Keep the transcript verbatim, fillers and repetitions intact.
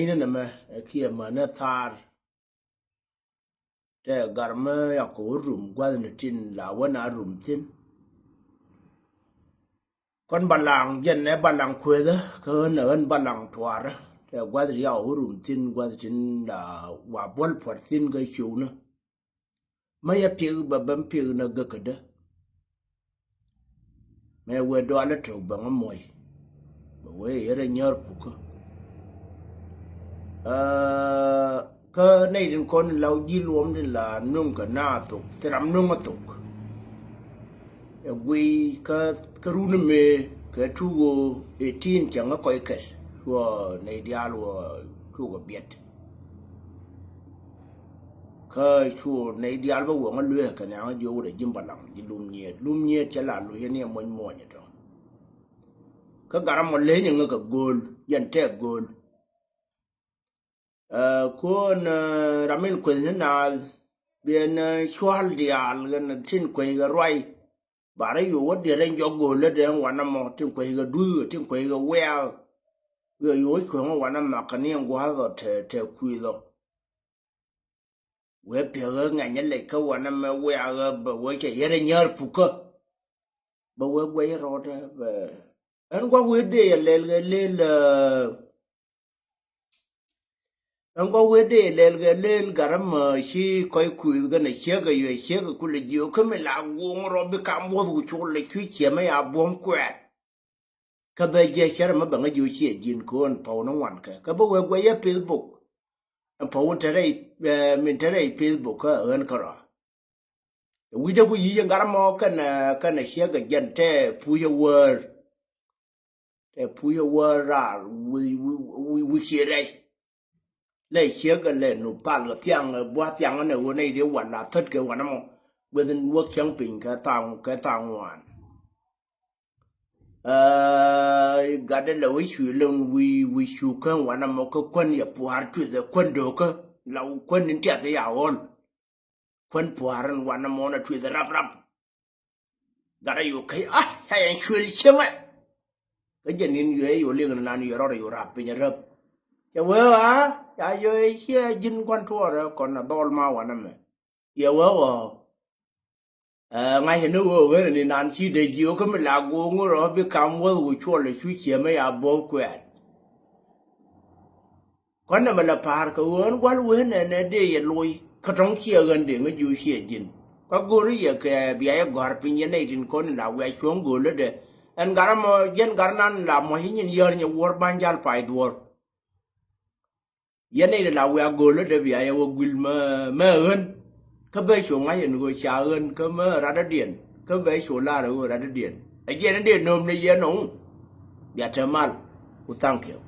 Inɛ nɛmɛ ɛ kiɛ mänɛ thaar. Tɛ gar mä yakɔ wä rum gua̱thni tin la wä na rum thi̱n. Kɔn balaŋ jɛn ɛ balaŋ kuethä kä ɣän ɛ ɣän balaŋ tuaarä. Tɛ gua̱thni yakɔ wä rum thi̱n gua̱th tin la wa buɔl puɔt thi̱n kä ciöwnä. Mä yɛ piek bɛ bɛm piek nä gäkädä. Mɛ wee dualä tök bɛ ŋä muɔy. Bɛ wee yɛrɛ nyäär pukä. Kä nɛy tin kɔn in la ji̱ luɔm tin la nuŋ kɛ na thok, thiram nuŋ a thok. Ɛ guiy kä, kä run mëë kɛ two thousand eighteen cɛ ŋä kɔc kɛl. Cuɔ nɛy diaal wä tuk a biɛt. Kä cu nɛy diaal bä wä ŋä lueek kɛ nɛ̈ŋä jiök wut a ji̱ balaŋ ji̱ lum nyiet. Lum nyiet cɛ la luc ni ɛ muɔny muɔny ɛ tɔ. Kä gat amɔ leny ɛ ŋä kɛ gööl, yɛn tɛk gööl. Ɛ, kuɔn, ɛ, ram in kueth ni naath, biɛn, ɛ, cual diaal, kɛn tin kueth kɛ ruac. Ba rɔ yo̱o̱k wä diet ɛn jɔk gööl lätdɛ ɛn wanɛ mɔ, tin kueth kɛ duth, tin kueth kɛ wiak. Wiak yo̱o̱k wä cueŋ ɛ wanɛ nhɔk kɛ ni ɛn gua̱a̱th ɔ tɛ, tɛ kui̱th ɔ. Wee piɛk ɣä ŋɛny ɛ lɛc kä wanɛ mɛ wiak ɣä bɛ wee cɛ yɛn ɛ nyäär pukä. Bɛ wee guɛc rɔɔdɛ bɛ. Ɛn gua̱ wee dee yɛ lɛl kɛ lel, ɛ, ɛn gua̱ wee dee lɛl kɛ lel gat ɛmɛ ci kɔc kui̱th kɛn ɛ ciek ɛ yuɛ ciek ɛ kulɛ jiök kä mi la guɔ̱ŋ rɔ bi kam wuɔth ku col lɛ cui̱ ciɛ mɛ ya buɔ̱m kuɛɛt. Kä bɛ jiɛ cär mɛ bɛ ŋä jiök ciɛ ji̱n ko̱n pɔw ni ŋuan kɛ kä bä wee guɛc yɛ Facebook. Ɛn pɔw wun te rɛy, ɛ, min te rɛy Facebook kä ɣän kärɔa. Wi̱cdɛ ku yic ɛn gat ɛmɔ kɛn, ɛ, kɛn ɛ ciek ɛ jɛn tɛ puc ɛ wäär. Tɛ puc ɛ wäär raar wi̱c, wi̱c, wi̱c, wi̱c ciɛ rɛy. Lɛ ciek ɛ lɛ nu pal kɛ thiaŋ, ɛ, bua̱th thiaŋ ɛn ɛ ɣöö nɛy dee wal la thät kɛ wanɛ mɔ. Gueth in wäk cäŋ piny kɛ thaŋ, kɛ thaŋ ŋuan. Ɛ, gatdɛ lɛ wi̱c cuɛ lɛ wi̱c, wi̱c cu kä wanɛ mɔ kä kuän yɛ pua̱a̱r tueth ɛ kuän do̱kä. La kuän in tiath ya ɣɔl. Kuän pua̱a̱r in wanɛ mɔ na tueth ɛ rap rap. Gat a yo̱o̱k kä a ca yɛn cuël cieŋɛ. Kä jɛ ni̱n yuɛ yo̱o̱k liŋ ni nan yuɛ rɔɔdɛ yo̱o̱k rap piny ɛ räp. Cɛ wee ɣaa ca yɔ̱ ɛ ciɛ ji̱n gua̱n tuɔɔrɛ kɔn a dhɔl ma wanɛ mɛ. Yɛ wee ɣɔɔ. Ɛ, ŋa̱c ni ɣöö ɣän ni nan ci dee jiök kä mi la go̱o̱ŋ rɔ bi kam wäth wu cuɔl ɛ cu ciɛ mɛ ya buɔ̱k kuɛɛt. Kuan nɛmɛ la pa̱a̱r kɛ ɣöö ɣän gua̱l wee nɛnɛ dee yɛ loc kä tɔ̱ŋ ciɛ ɣän dee ŋä jiök ciɛ ji̱n. Kä go̱ri yɛ kɛ bia yɛ gɔ̱a̱r piny yɛ nɛy tin kɔn in la wiac cuɔ̱ŋ göölädɛ. Ɛn gat ɛmɔ jɛn gat nan la muɔ̱c i̱ nyin yäär nyɛ wuɔ̱r ba̱ny jal pay dhuɔ̱r. Yɛn nɛy ti la wiak gööl lätdɛ bia yɛ wä guil mä, mä ɣän. Kä bɛ cu ŋa̱c ɛn ɣöö ca ɣän kä mä radädiɛn. Kä bɛ cu lar ɛ ɣöö radädiɛn. Ɛ jiɛn in dee nööm ni yɛn ɔ̱ŋ. Bia te mal. Ku thank you.